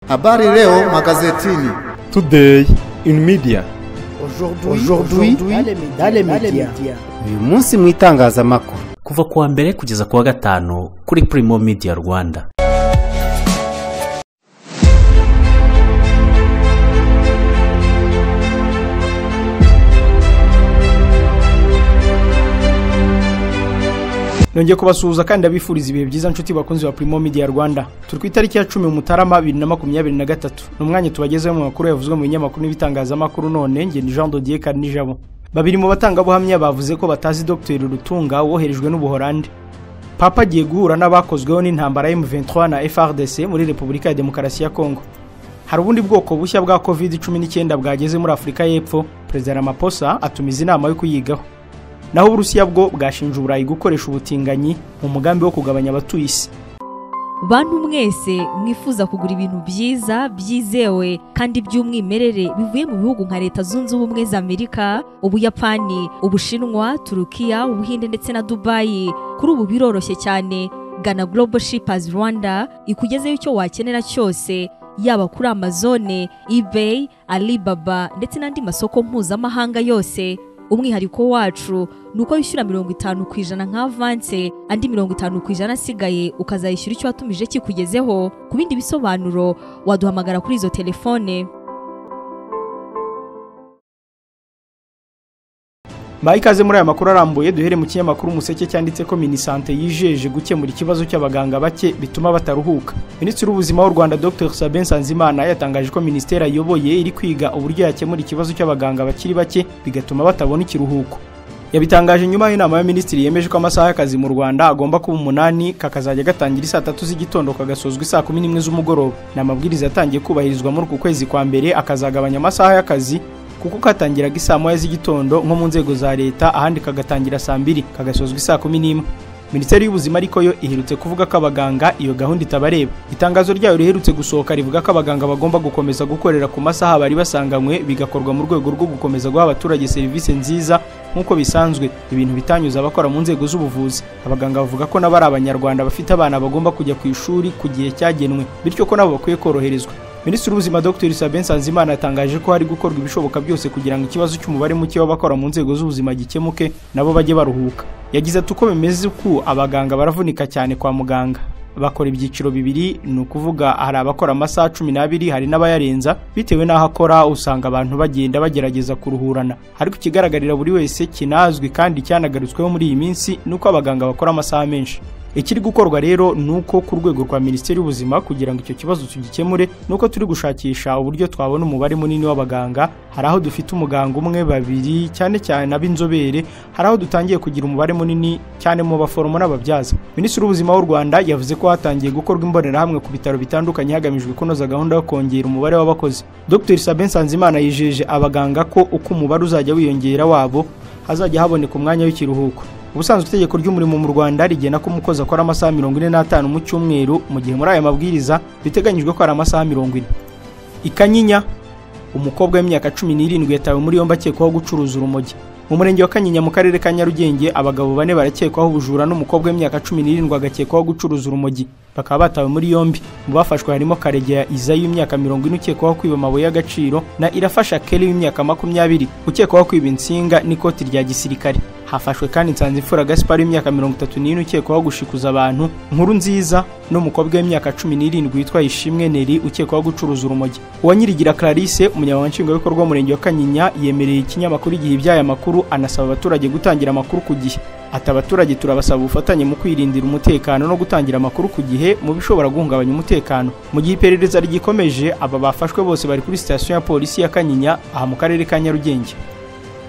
Habari leo magazetini. Today in media. Aujourd'hui dans les médias. Uyu munsi mu itangazamakuru. Kuva kuwa mbere kugeza kuwa gatanu kuri Primo Media Rwanda. Nongeye kubasuhuza kandi abifuriza ibihe byiza nshuti bakunzi ba Primo Media Rwanda. Turi ku itariki ya 10 Mutarama 2023. Ni umwanya tubagezeho mu makuru yavuzwe mu binyamakuru n'ibitangazamakuru none nge ni Jean Dodier Karinijabo. Babiri mu batangabuhamya bavuze ko batazi Dr Rutunga woherejwe n'Ubuholandi. Papa agiye guhura n'abakozweho n'intambara M23 na FARDC muri Repubulika ya Demokarasi ya Kongo. Hari ubundi bwoko bushya bwa COVID-19 bwageze muri Afurika y'Epfo, Perezida Ramaphosa atumiza inama yo kuyigaho. Naho Uburusiya bwo bwashinje Uburayi gukoresha ubutinganyi mu mugambi wo kugabanya abatuye isi. Bantu mwese mwifuza kugura ibintu byiza byizewe kandi by'umwimerere bivuye mu bihugu nka Leta Zunze Ubumwe za Amerika, Ubuyapani, Ubushinwa, Turukiya, Ubuhinde ndetse na Dubai, kuri ubu biroroshye cyane. Gana Global Shippers Rwanda ikugezeyo icyo wakenera cyose, yaba kuri Amazon, eBay, Alibaba ndetse n'andi masoko mpuzamahanga yose. Umwihariko wacu nuko wishyura 50% nka avance, andi 50% asigaye ukazayishyura icyo watumije kikugezeho. Ku bindi bisobanuro waduhamagara kuri izo telefone. Ikaze muri aya makuru arambuye duhere mu kinyamakuru Umuseke cyanditse ko Minisante yijeje gukemura ikibazo cy'abaganga bake bituma bataruhuka. Minisitiri w'Ubuzima w'u Rwanda Dr Sabin Nsanzimana yatangaje ko minisiteri ayoboye iri kwiga uburyo yakemura ikibazo cy'abaganga bakiri bake bigatuma batabona ikiruhuko. Yabitangaje nyuma y'inama ya minisitiri yemeje ko amasaha y'akazi mu Rwanda agomba kuba 8 kakazajya gatangira saa 3 z'igitondo kagasozwa saa 11 z'umugoroba. Ni amabwiriza yatangiye kubahirizwa muri uku kwezi kwa mbere akazagabanya amasaha y'akazi kuko katangiraga isaa 1 z'igitondo nko mu nzego za leta, ahandi kagatangira saa 2 kagasozwa saa 11. Minisiteri y'Ubuzima ariko yo iherutse kuvuga ko abaganga iyo gahunda itabareba. Itangazo ryayo riherutse gusohoka rivuga ko abaganga bagomba gukomeza gukorera ku masaha bari basanganywe, bigakorwa mu rwego rwo gukomeza guha abaturage serivisi nziza nk'uko bisanzwe, ibintu bitanyuza abakora mu nzego z'ubuvuzi. Abaganga bavuga ko nabo ari abanyarwanda bafite abana bagomba kujya ku ishuri ku gihe cyagenwe, bityo ko nabo bakwiye koroherezwa. Minisitiri w'Ubuzima Dr Sabin Nsanzimana yatangaje ko hari gukorwa ibishoboka byose kugira ngo ikibazo cy'umubare muke w'abakora mu nzego z'ubuzima gikemuke, nabo bajye baruhuka. Yagize ati uko bimeze uku abaganga baravunika cyane kwa muganga, bakora ibyiciro bibiri, ni ukuvuga hari abakora amasaha 12 hari n'abayarenza bitewe n'aho akora. Usanga abantu bagenda bagerageza kuruhurana, ariko ikigaragarira buri wese kinazwi kandi cyanagarutsweho muri iyi minsi ni uko abaganga bakora amasaha menshi. Ikiri gukorwa rero nuko ku rwego rwa Minisiteri y'Ubuzima kugira ngo icyo kibazo tugikemure nuko turi gushakisha uburyo twabona umubare munini w'abaganga. Hari aho dufite umuganga umwe, babiri, cyane cyane ab'inzobere, hari aho dutangiye kugira umubare munini cyane mu baforomo n'ababyaza. Minisitiri w'Ubuzima w'u Rwanda yavuze ko hatangiye gukorwa imbonerahamwe ku bitaro bitandukanye hagamijwe kunoza gahunda yo kongera umubare w'abakozi. Dr Sabin Nsanzimana yijeje abaganga ko uko umubare uzajya wiyongera wabo hazajya haboneka umwanya w'ikiruhuko. Ubusanzwe itegeko ry'umurimo mu Rwanda rigena ko umukozi akora amasaha 45 mu cyumweru, mu gihe muri aya mabwiriza biteganyijwe ko ari amasaha 40. Ikanyinya, umukobwa w'imyaka 17 yatawe muri yombi akekwaho gucuruza urumogi. Mu murenge wa Kanyinya mu karere ka Nyarugenge abagabo bane barakekwaho ubujura n'umukobwa w'imyaka 17 agakekwaho gucuruza urumogi, bakaba batawe muri yombi. Mu bafashwe harimo Karegeya Izayi w'imyaka 40 ukekwaho kwiba amabuye y'agaciro na Irafasha Kelly w'imyaka 20 ukekwaho kwiba insinga n'ikoti rya gisirikare. Hafashwe kandi Nsanzimfura Gaspard w'imyaka 34 ukekwaho gushikuza abantu, Nkuru Nziza n'umukobwa w'imyaka 17 witwa Ishimwe Neri ukekwaho gucuruza urumogi. Uwanyirigira Clarisse, umunyamabanga nshingwabikorwa w'umurenge wa Kanyinya, yemereye ikinyamakuru igihe iby'aya makuru, anasaba abaturage gutangira amakuru ku gihe. Ati abaturage turabasaba ubufatanye mu kwirindira umutekano no gutangira amakuru ku gihe mu bishobora guhungabanya umutekano. Mu gihe iperereza rigikomeje, aba bafashwe bose bari kuri sitasiyo ya polisi ya Kanyinya aha mu karere ka Nyarugenge.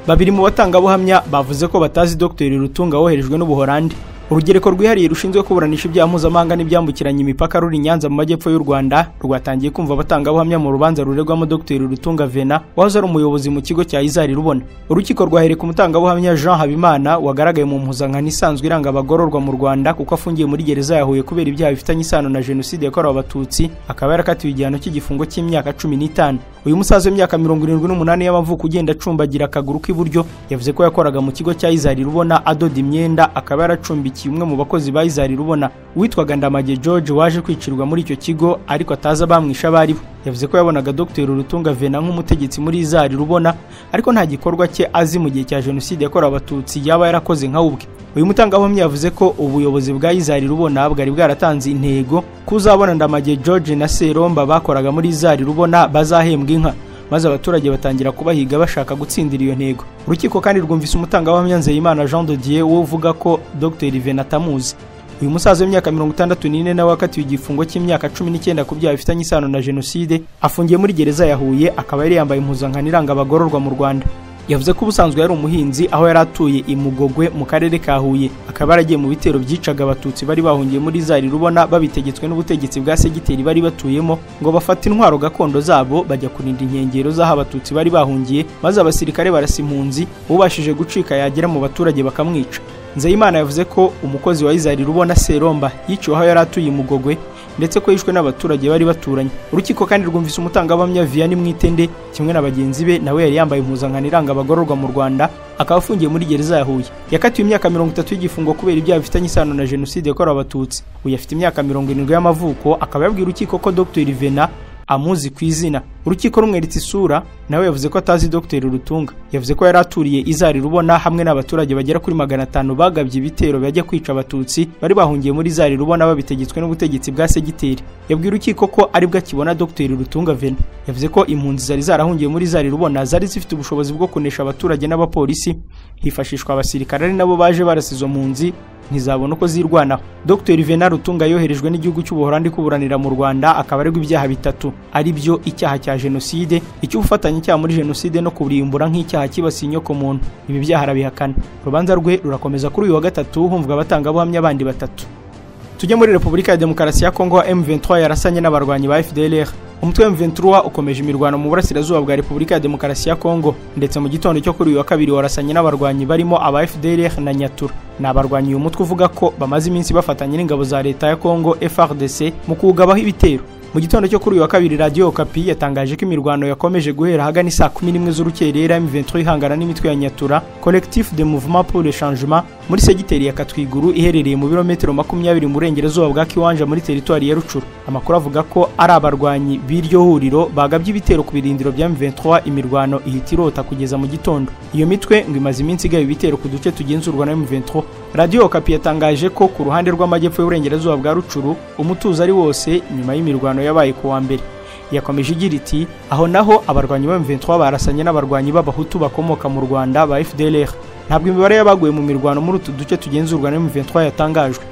Babiri mu batangabuhamya bavuze ko batazi Dr Rutunga woherejwe n'Ubuholandi. Urugereko rwihariye rushinzwe kuburanisha ibyaha mpuzamahanga n'ibyambukiranya imipaka ruri Nyanza mu majyepfo y'u Rwanda rwatangiye kumva abatangabuhamya mu rubanza ruregwamo Dr Rutunga Vena wahoze ari umuyobozi mu kigo cya Izari Rubona. Urukiko rwahereka umutangabuhamya Jean Habimana wagaragaye mu mpuzankano isanzwe iranga abagororwa mu Rwanda kuko afungiye muri gereza ya Huye kubera ibyaha bifitanye isano na jenoside yakorewe Abatutsi, akaba yarakatiwe igihano cy'igifungo cy'imyaka 15. Uyu musaza w'imyaka 78 y'amavuko ugenda acumbagira akaguru k'iburyo yavuze ko yakoraga mu kigo cya Izari Rubona adoda imyenda, akaba yaracumbikiye umwe mu bakozi ba Izari Rubona witwaga Ndamage George waje kwicirwa muri icyo kigo ariko atazi abamwisha abari bo. Yavuze ko yabonaga Dr Rutunga Venant nk'umutegetsi muri Izari Rubona ariko nta gikorwa cye azi mu gihe cya jenoside yakorewe Abatutsi yaba yarakoze nka ubwe. Uyu mutangabuhamya yavuze ko ubuyobozi bwa Izari Rubona bwari bwaratanze intego kuzabona Ndamage George na Seromba bakoraga muri Izari Rubona bazahembwa inka, maze abaturage batangira kubahiga bashaka gutsindira iyo ntego. Urukiko kandi rwumvise umutangabuhamya Nzeyimana Jean de Dieu we uvuga ko Dr Venant atamuzi. Uyu musaza w'imyaka 64 nawe wakatiwe igifungo cy'imyaka 19 ku byaha bifitanye isano na jenoside, afungiye muri gereza ya Huye, akaba yari yambaye impuzankano iranga abagororwa mu Rwanda. Yavuze ko ubusanzwe yari umuhinzi aho yari atuye i Mugogwe mu karere ka Huye, akaba yaragiye mu bitero byicaga Abatutsi bari bahungiye muri Izari Rubona babitegetswe n'ubutegetsi bwa segiteri bari batuyemo ngo bafate intwaro gakondo zabo bajya kurinda inkengero z'aho Abatutsi bari bahungiye, maze abasirikare barasa impunzi, ubashije gucika yagera mu baturage bakamwica. Nzeyimana yavuze ko umukozi wa Izari Rubona Seromba yiciwe aho yari atuye i Mugogwe ndetse ko yishwe n'abaturage bari baturanye. Urukiko kandi rwumvise umutangabuhamya Vianney Mwitende kimwe na bagenzi be, nawe yari yambaye impuzankano iranga abagororwa mu Rwanda, akaba afungiye muri gereza ya Huye. Yakatiwe imyaka 30 y'igifungo kubera ibyaha bifitanye isano na jenoside yakorewe Abatutsi. Uyu afite imyaka 70 y'amavuko, akaba yabwiye urukiko ko Dr Venant amuzi ku izina. Urukiko rumweretse isura, nawe yavuze ko atazi Dr Rutunga. Yavuze ko yari aturiye Izari Rubona hamwe n'abaturage bagera kuri 500 bagabye ibitero bajya kwica Abatutsi bari bahungiye muri Izari Rubona babitegetswe n'ubutegetsi bwa segiteri. Yabwiye urukiko ko aribwo akibona Dr Rutunga Venant. Yavuze ko impunzi zari zarahungiye muri Izari Rubona zari zifite ubushobozi bwo kunesha abaturage n'abapolisi, hifashishwa abasirikare ari nabo baje barasa izo mpunzi ntizabona uko zirwanaho. Dr Venant Rutunga yoherejwe n'igihugu cy'Ubuholandi kuburanira mu Rwanda, akaba aregwa ibyaha bitatu ari byo icyaha cya jenoside, icy'ubufatanyacyaha muri jenoside no kurimbura nk'icyaha kibasiye inyokomuntu. Ibi byaha arabihakana. Urubanza rwe rurakomeza kuri uyu wa gatatu humvwa abatangabuhamya bandi batatu. Tujye muri Repubulika ya Demokarasi ya Kongo, M23 yarasanye n'abarwanyi ba FDLR. Umutwe wa M23 ukomeje imirwano mu burasirazuba bwa Repubulika ya Demokarasi ya Kongo, ndetse mu gitondo cyo kuri uyu wa kabiri warasanye n'abarwanyi barimo aba FDLR na Nyatura. Ni abarwanyi uyu mutwe uvuga ko bamaze iminsi bafatanye n'ingabo za leta ya Kongo FARDC mu kuwugabaho ibitero. Mu gitondo cyo kuri uyu wa kabiri Radio Okapi yatangaje ko imirwano yakomeje guhera ahagana saa 11 z'urukerera M23 ihangana n'imitwe ya Nyatura, Collectif de Mouvement pour le Changement, muri segiteri ya Katwiguru iherereye mu birometero 20 mu burengerazuba bwa Kiwanja muri teritwari ya Rucuru. Amakuru avuga ko ari abarwanyi b'iryo huriro bagabye ibitero ku birindiro bya M23, imirwano ihita irota kugeza mu gitondo. Iyo mitwe ngo imaze iminsi igaba ibitero ku duce tugenzurwa na M23. Radio Okapi yatangaje ko ku ruhande rw'amajyepfo y'uburengerazuba bwa Rucuru umutuzo ari wose nyuma y'imirwano yabaye ku wa mbere. Yakomeje igira iti aho naho abarwanyi ba M23 barasanye n'abarwanyi b'Abahutu bakomoka mu Rwanda ba FDLR. Ntabwo imibare y'abaguye mu mirwano muri utu duce tugenzurwa na M23 yatangajwe.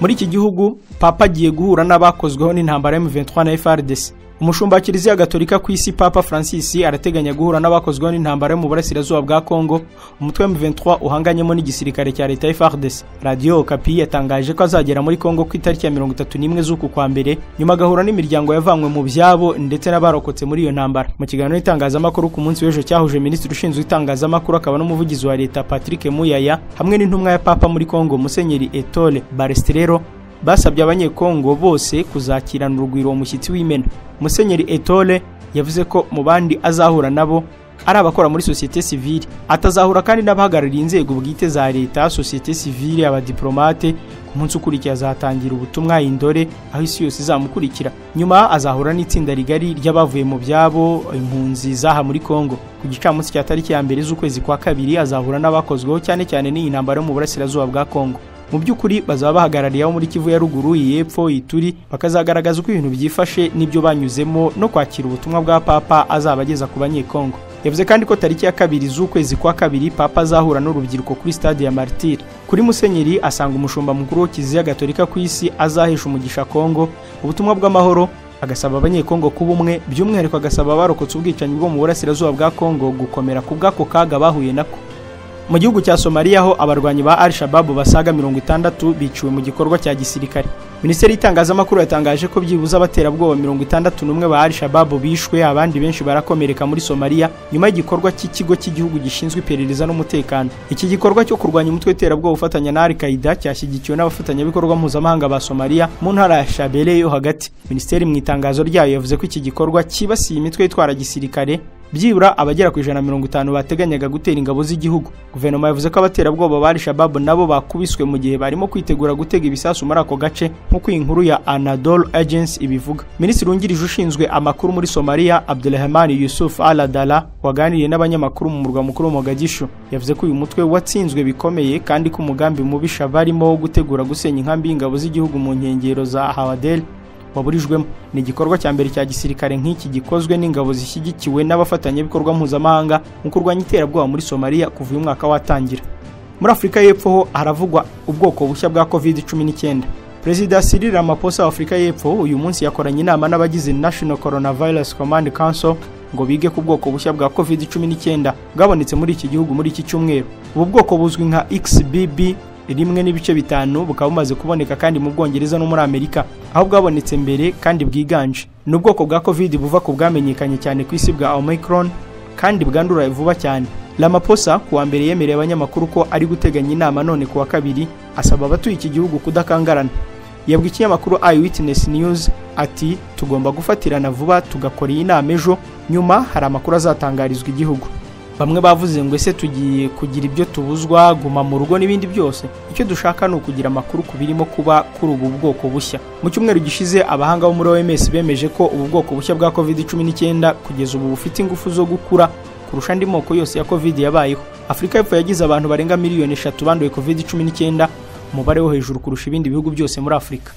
Muri iki gihugu Papa agiye guhura n'abakozweho n'intambara ya M23 na FARDC. Umushumba wa Kiliziya Gatolika ku isi Papa Francis arateganya guhura n'abakozweho n'intambara yo mu burasirazuba bwa Kongo, umutwe wa M23 uhanganyemo n'igisirikare cya leta FARDC. Radio Okapi yatangaje ko azagera muri Kongo ku itariki ya 31 z'uku kwa mbere, nyuma agahura n'imiryango yavanywe mu byabo ndetse n'abarokotse muri iyo ntambara. Mu kiganiro n'itangazamakuru ku munsi w'ejo cyahuje Minisitiri ushinzwe itangazamakuru akaba n'umuvugizi wa leta Patrick Muyaya hamwe n'intumwa ya Papa muri Kongo Musenyeri Etole Balestrero, basabye abanyekongo bose kuzakirana urugwiro umushyitsi w'imena. Musenyeri Etole yavuze ko mu bandi azahura nabo ari abakora muri société civile, atazahura kandi n'abahagarariye inzego bwite za leta, société civile, abadiplomate. Ku munsi ukurikiye azatangira ubutumwa indore aho isi yose izamukurikira. Nyuma azahura n'itsinda rigari ry'abavuye mu byabo impunzi zaha muri Kongo. Ku gicamunsi cya tariki ya mbere z'ukwezi kwa kabiri azahura n'abakozweho cyane cyane n'iyi ntambara yo mu burasirazuba bwa Kongo. Mu by'ukuri bazaba bahagarariye abo muri Kivu ya ruguru, y'epfo, Ituri, bakazagaragaza uko ibintu byifashe n'ibyo banyuzemo no kwakira ubutumwa bwa Papa azabageza ku banyekongo. Yavuze kandi ko tariki ya 2 z'ukwezi kwa kabiri Papa azahura n'urubyiruko kuri stade ya Martyr. Kuri Musenyeri asanga umushumba mukuru wa Kiliziya Gatolika ku isi azahesha umugisha Kongo ubutumwa bw'amahoro, agasaba abanyekongo kuba umwe, by'umwihariko agasaba abarokotse ubwicanyi bwo mu burasirazuba bwa Kongo gukomera ku bw'ako kaga bahuye nako. Mu gihugu cya Somalia ho abarwanyi ba Al-Shabaab basaga 60 biciwe mu gikorwa cya gisirikare. Minisiteri y'itangazamakuru yatangaje ko byibuze abaterabwoba 61 ba Al-Shabaab bishwe, abandi benshi barakomereka muri Somalia nyuma y'igikorwa cy'ikigo cy'igihugu gishinzwe iperereza n'umutekano. Iki gikorwa cyo kurwanya umutwe w'iterabwoba ufatanya na Al-Qaeda cyashyigikiwe n'abafatanyabikorwa mpuzamahanga ba Somalia mu ntara ya Shabelle yo hagati. Minisiteri mu itangazo ryayo yavuze ko iki gikorwa cyibasiye imitwe yitwara gisirikare byibura abagera ku 150 bateganyaga gutera ingabo z'igihugu. Guverinoma yavuze ko abaterabwoba ba Al-Shabaab nabo bakubiswe mu gihe barimo kwitegura gutega ibisasu muri ako gace, nk'uko inkuru ya Anadolu Agency ibivuga. Minisitiri wungirije ushinzwe amakuru muri Somalia, Abdulrahman Yusuf Al-Adala, waganiriye n'abanyamakuru mu murwa mukuru Mogadishu, yavuze ko uyu mutwe watsinzwe bikomeye kandi ko umugambi mubisha barimo wo gutegura gusenya inkambi y'ingabo z'igihugu mu nkengero za Hawadel waburijwemo. Ni igikorwa cya mbere cya gisirikare nk'iki gikozwe n'ingabo zishyigikiwe n'abafatanyabikorwa mpuzamahanga mu kurwanya iterabwoba muri Somalia kuva uyu mwaka watangira. Muri Afurika y'Epfo ho haravugwa ubwoko bushya bwa COVID-19. Perezida Cyril Ramaphosa wa Afurika y'Epfo uyu munsi yakoranye inama n'abagize National Coronavirus Command Council ngo bige ku bwoko bushya bwa COVID-19 bwabonetse muri iki gihugu muri iki cyumweru. Ubu bwoko buzwi nka XBB 1.5 bukaba bumaze kuboneka kandi mu Bwongereza no muri Amerika, aho bwabonetse mbere kandi bwiganje. Ni ubwoko bwa COVID buva ku bwamenyekanye cyane ku isi bwa Omicron kandi bwandura vuba cyane. Ramaphosa kuwa mbere yemereye abanyamakuru ko ari guteganya inama none kuwa kabiri, asaba abatuye iki gihugu kudakangarana. Yabwiye ikinyamakuru Eyewitness News ati tugomba gufatirana vuba tugakora iyi nama ejo, nyuma hari amakuru azatangarizwa igihugu. Bamwe bavuze ngo ese tugiye kugira ibyo tubuzwa, guma mu rugo n'ibindi byose. Icyo dushaka ni ukugira amakuru ku birimo kuba kuri ubu bwoko bushya. Mu cyumweru gishize abahanga bo muri OMS bemeje ko ubu bwoko bushya bwa COVID-19 kugeza ubu bufite ingufu zo gukura kurusha andi moko yose ya COVID yabayeho. Afurika y'Epfo yagize abantu barenga miliyoni 3 banduye COVID-19, umubare wo hejuru kurusha ibindi bihugu byose muri Afurika.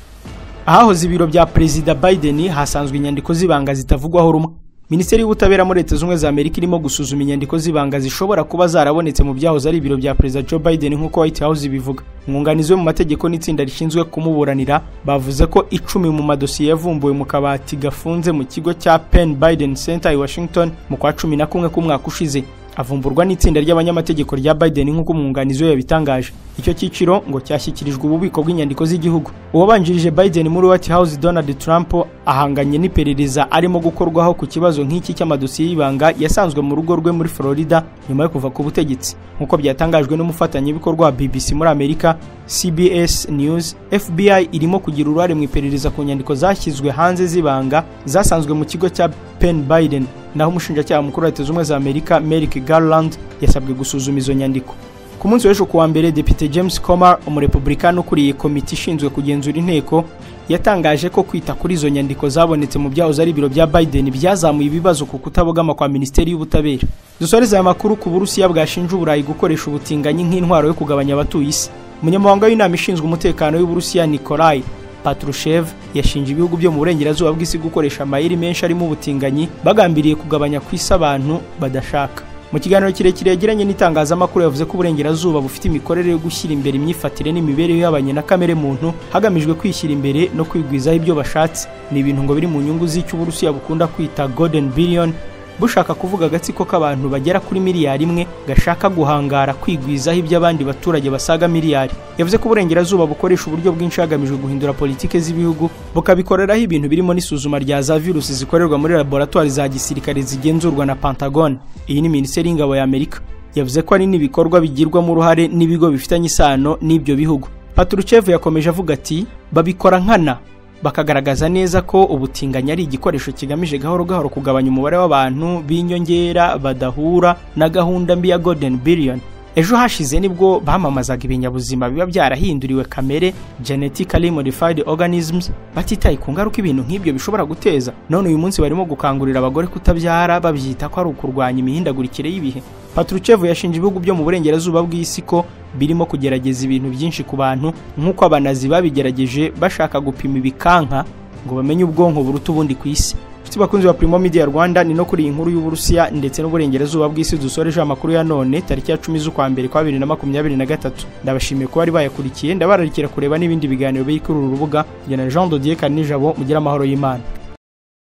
Ahahoze ibiro bya Perezida Biden hasanzwe inyandiko z'ibanga zitavugwaho rumwe. Minisiteri y'Ubutabera muri Leta Zunze Ubumwe za Amerika irimo gusuzuma inyandiko z'ibanga zishobora kuba zarabonetse mu byahoze ari ibiro bya Perezida Joe Biden nk'uko White House ibivuga. Umwunganizi we mu mategeko n'itsinda rishinzwe kumuburanira bavuze ko 10 mu madosiye yavumbuwe mu kabati gafunze mu kigo cya Penn Biden Center i Washington mu kwa 11 k'umwaka ushize, avumburwa n'itsinda ry'abanyamategeko rya Biden nk'uko umwunganizi we yabitangaje. Icyo cyiciro ngo cyashyikirijwe ububiko bw'inyandiko z'igihugu. Uwabanjirije Biden muri White House, Donald Trump, ahanganye n'iperereza arimo gukorwaho ku kibazo nk'iki cy'amadosiye y'ibanga yasanzwe mu rugo rwe muri Florida nyuma yo kuva ku butegetsi. Nk'uko byatangajwe n'umufatanyabikorwa wa BBC muri Amerika, CBS News, FBI irimo kugira uruhare mu iperereza ku nyandiko zashyizwe hanze z'ibanga zasanzwe mu kigo cya Penn Biden. Naho umushinjacyaha mukuru wa Leta Zunze Ubumwe za Amerika, Merrick Garland, yasabwe gusuzuma izo nyandiko. Ku munsi w'ejo kuwa mbere, Depite James Comer, umurepublikani ukuriye komite ishinzwe kugenzura inteko, yatangaje ko kwita kuri izo nyandiko zabonetse mu byahoze ari ibiro bya Biden byazamuye ibibazo ku kutabogama kwa Minisiteri y'Ubutabera. Dusoreze aya makuru ku Burusiya bwashinje Uburayi gukoresha ubutinganyi nk'intwaro yo kugabanya abatuye isi. Umunyamabanga w'inama ishinzwe umutekano w'Uburusiya, Nikolai Patrushev, yashinje ibihugu byo mu burengerazuba bw'isi gukoresha amayeri menshi arimo ubutinganyi bagambiriye kugabanya ku isi abantu badashaka. Mu kiganiro kirekire yagiranye n'itangazamakuru yavuze ko uburengerazuba bufite imikorere yo gushyira imbere imyifatire n'imibereho y'abanye na kamere muntu hagamijwe kwishyira imbere no kwigwizaho ibyo bashatse. Ni ibintu ngo biri mu nyungu z'icyo Uburusiya bukunda kwita Golden Billion, bushaka kuvuga agatsiko k'abantu bagera kuri miliyari 1 gashaka guhangara kwigwizaho iby'abandi baturage basaga miliyari. Yavuze ko uburengerazuba bukoresha uburyo bwinshi hagamijwe guhindura politike z'ibihugu, bukabikoreraho ibintu birimo n'isuzuma rya za virusi zikorerwa muri laboratoire za gisirikare zigenzurwa na Pentagon. Iyi ni Minisiteri y'Ingabo ya Amerika. Yavuze ko ari n'ibikorwa bigirwamo uruhare n'ibigo bifitanye isano n'ibyo bihugu. Patrushev yakomeje avuga ati babikora nkana, bakagaragaza neza ko ubutinganyi ari igikoresho kigamije gahoro gahoro kugabanya umubare w'abantu b'inyongera badahura na gahunda mbi ya Golden Billion. Ejo hashize nibwo bamamazaga ibinyabuzima biba byarahinduriwe kamere, genetically modified organisms, batitaye ku ngaruka ibintu nk'ibyo bishobora guteza. None uyu munsi barimo gukangurira abagore kutabyara, babyita ko ari ukurwanya imihindagurikire y'ibihe. Patrushev yashinje ibihugu byo mu burengerazuba bw'isi ko birimo kugerageza ibintu byinshi ku bantu nk'uko abanazi babigerageje bashaka gupima ibikanka ngo bamenye ubwonko buruta ubundi ku isi. Inshuti bakunzi ba Primo Media Rwanda, ni no kuri iyi nkuru y'Uburusiya ndetse n'uburengerazuba bw'isi dusoreje amakuru ya none tariki ya 10 z'ukwa mbere kwa 2023. Ndabashimiye ko bari bayakurikiye, ndabararikira kureba n'ibindi biganiro biri kuri uru rubuga. Jye Jean Dodier Kanijabo, mugira amahoro y'Imana.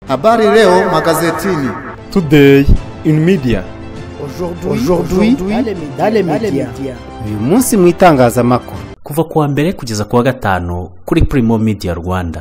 Habari leo magazetini. Today in media. Aujourd'hui dans les médias. Uyu munsi mu itangazamakuru. Kuva ku wa mbere kugeza ku wa gatanu kuri Primo Media Rwanda.